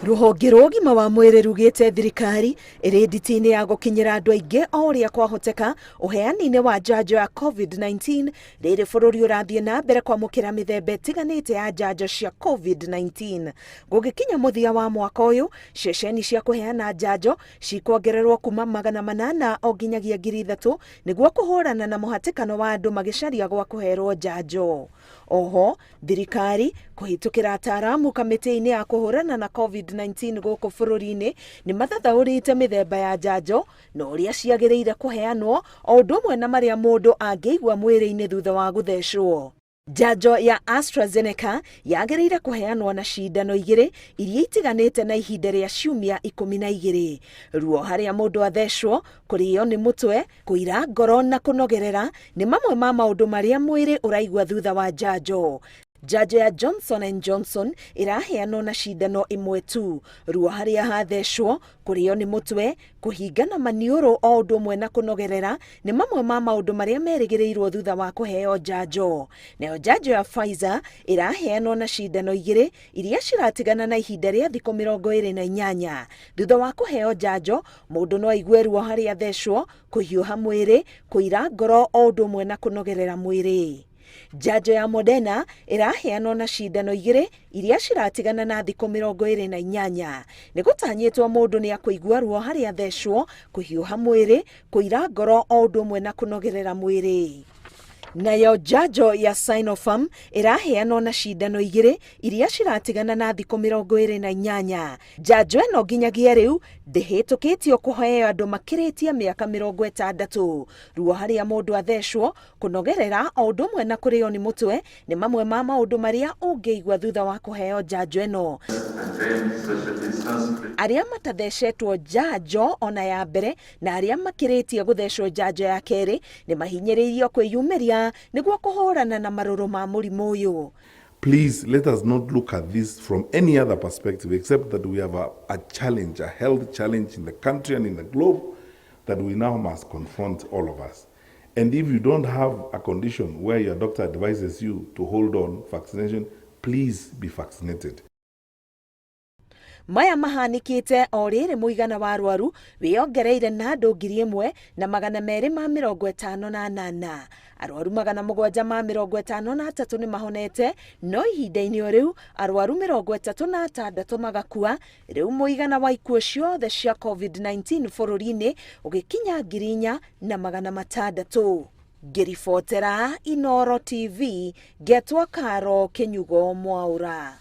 Rũhonge rwa ũgima wa mwĩrĩ rugĩte thirikari ĩrĩ nditi-inĩ ya gũkinyĩra andũ aingĩ o ũrĩa kwahoteka ũheani-inĩ wa njanjo ya COVID-19 rĩrĩ bũrũri ũrathiĩ na mbere kwamũkĩra mĩthemba ĩtiganĩte ya njanjo cia COVID-19. Gũgĩkinya mũthia wa mwaka ũyũ, ceceni cia kũheana njanjo cikwongererwo kuma 800 o nginyagia 3000 nĩguo kũhũrana na mũhatĩkano wa andũ magĩcaria gwa kũherwo njanjo. Oho, thirikari kũhĩtũkĩra ataaramu kamĩtĩ-inĩ ya kũhũrana na COVID-19 gũkũ bũrũri-inĩ nĩ mathathaũrĩte mĩthemba ya njanjo na ũrĩa ciagĩrĩire kũheanwo o ũndũ ũmwe na marĩa mũndũ angĩigua mwĩrĩ-inĩ thutha wa gũthecwo. Njanjo ya AstraZeneca yagĩrĩire kũheanwo na cindano igĩrĩ iria itiganĩte na ihinda rĩa ciumia 12. Ruo harĩa mũndũ athecwo, kũrĩo nĩ mũtwe, kũira ngoro na kũnogerera nĩ mamwe ma maũndũ marĩa mwĩrĩ ũraigua thutha wa njanjo. Njanjo ya Johnson and Johnson ĩraheanwo na cindano ĩmwe tu. Ruo harĩa hathecwo, kũrĩo nĩ mũtwe, kũhingana maniũrũ o ũndũ ũmwe na kũnogerera nĩ mamwe ma maũndũ marĩa merĩgĩrĩirwo thutha wa kũheo njanjo. Nayo njanjo ya Pfizer ĩraheanwo na cindano igĩrĩ iria ciratigana na ihinda rĩa thikũ 28. Thutha wa kũheo njanjo, mũndũ no aigue ruo harĩa athecwo, kũhiũha mwĩrĩ, kũira ngoro o ũndũ ũmwe na kũnogerera mwĩrĩ. Njanjo ya Moderna ĩraheanwo na cindano igĩrĩ iria ciratigana na thikũ 28. Nĩ gũtanyĩtwo mũndũ nĩ akũigua ruo harĩa athecwo, kũhiũha mwĩrĩ, kũira ngoro o ũndũ ũmwe na kũnogerera mwĩrĩ. Nayo njanjo ya Sinopharm ĩraheanwo na cindano igĩrĩ iria ciratigana na thikũ 28. Njanjo ĩno nginyagia rĩu ndĩhĩtũkĩtio kũheo andũ makĩrĩtie mĩaka 60. Ruo harĩa mũndũ athecwo, kũnogerera o ũndũ ũmwe na kũrĩo nĩ mũtwe nĩ mamwe ma maũndũ marĩa ũngĩigua thutha wa kũheo njanjo ĩno. Arĩa matathecetwo njanjo ona ya mbere na arĩa makĩrĩtie gũthecwo njanjo ya kerĩ nĩ mahinyĩrĩirio kwĩyumĩria nĩguo kũhũrana na marũrũ ma mũrimũ ũyũ. Please let us not look at this from any other perspective except that we have a challenge, a health challenge in the country and in the globe that we now must confront, all of us. And if you don't have a condition where your doctor advises you to hold on vaccination, please be vaccinated. Maya mahanĩkĩte o rĩrĩ mũigana wa arwaru wĩongereire na andũ 1258. Arwaru 753 nĩ mahonete, no ihinda-inĩ o rĩu arwaru 36 magakua. Rĩu mũigana wa ikuũ ciothe cia COVID-19 bũrũri-inĩ ũgĩkinya 4600. Ngĩribotera Inooro TV, ngetwo Karo Kĩnyugo Mwaũra.